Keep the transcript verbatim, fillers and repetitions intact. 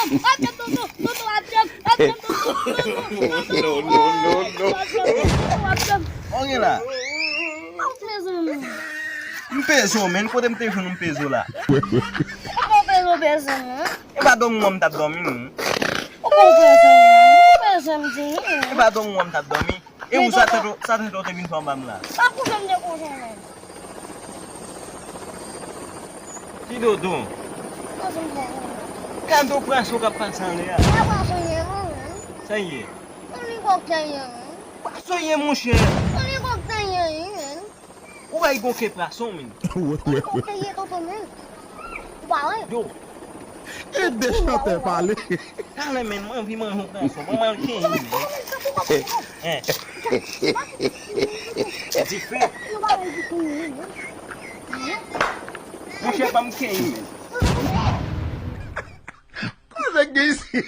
Ap janm, tonton, tonton, ap janm, ap janm, tonton, tonton, tonton, tonton, ap janm, tonton, ap janm. Sa w gen la? Mezanmi. M peze w, men. Kote m te jwenn ou m peze w la? Ou pa peze w, peze m, non. E pa dòmi w m t ap dòmi, non. Ou pa peze m, non. Ou peze m, di, non. E pa dòmi w m t ap dòmi. E ou sa tèt ou, sa tèt ou te vin fè anba m la? Pa kouche m te kouche, non. Ti dodon. Kouche m te kouche. Gade pwason k ap pase anlè a. Pa pwason ye, non, non. Sa ye? Yon li kòk sa ye, non. Pwason ye, monchè. Yon li kòk sa ye, non. Ou bay gon ke pwason, men. Yon li kòk sa ye, tonton, men. Ou pa wè? Yo. E de chantè pale. Talè, men, mwen anvi manje yon pwason. Mwen mal kenyi, men. Hein. Dife. Monchè, pa m kenyi, men. Koze k gen isi?